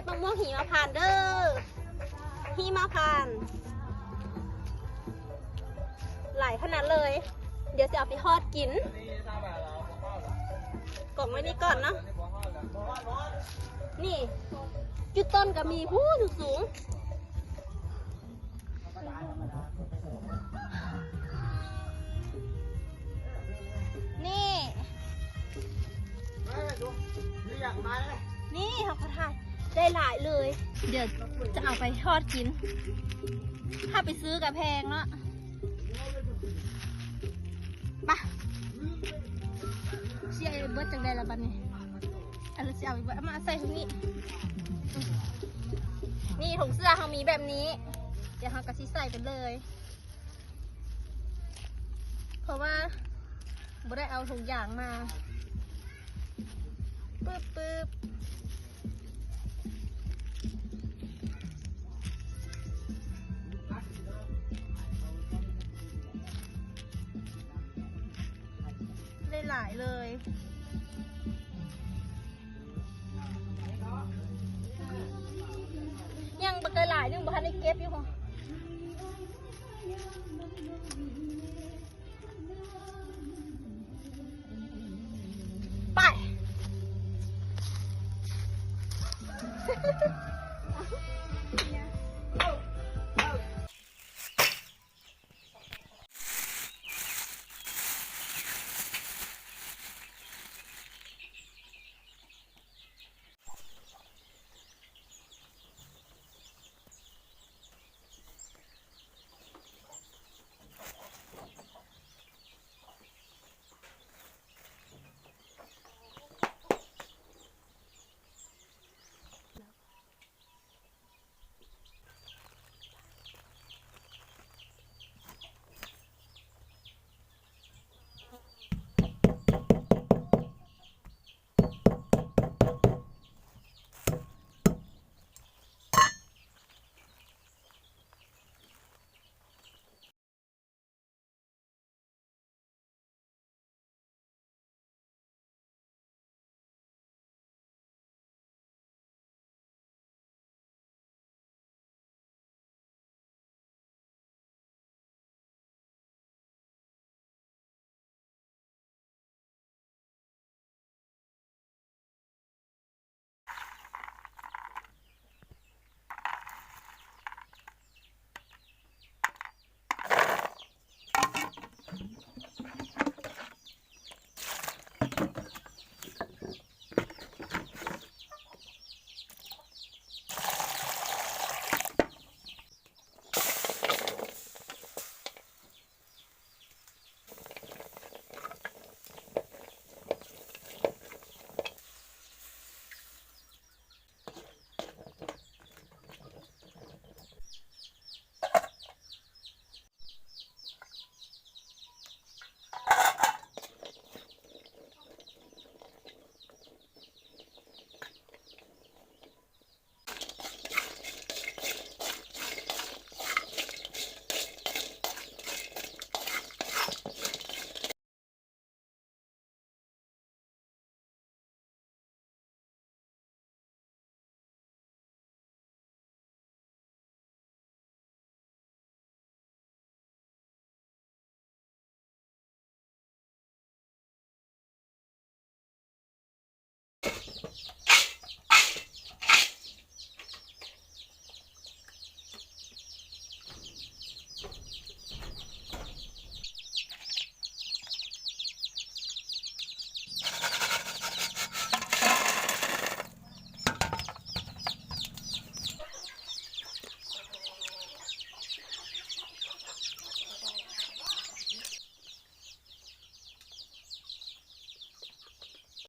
ມະມ່ວງຫິມະພານເດີ້ ຫິມະພານ ຫຼາຍຂະໜາດເລີຍ. ດຽວຊິເອົາໄປທອດກິນ. ກອງໄວ້ນີ້ກ່ອນເນາະ. ນີ້ ຢູ່ຕົ້ນກໍມີ ພູ້ ສູງໆ. ນີ້ ນີ້ເຮົາກໍຖ່າຍໄດ້ຫຼາຍເລີຍ. ດຽວຈະເອົາໄປທອດກິນ. ຖ້າໄປຊື້ກໍແພງເນາະ. ປະ ຊິເອົາໄປເບິດຈັ່ງໃດລະບັດນີ້? ອັນລະຊິເອົາໄປເບິດ ເອົາມາໃສ່ຖົງນີ້. ນີ້ ຖົງເສື້ອເຮົາມີແບບນີ້ ດຽວເຮົາກໍຊິໃສ່ໄປເລີຍ ເພາະວ່າບໍ່ໄດ້ເອົາຖົງຢາງມາ. ປຶບ ປຶບ. ຫຼາຍໆເລີຍ. ຍັງບັກຫຼາຍໆ ຍັງບໍ່ທັນໄດ້ເກັບຢູ່. ໄປ.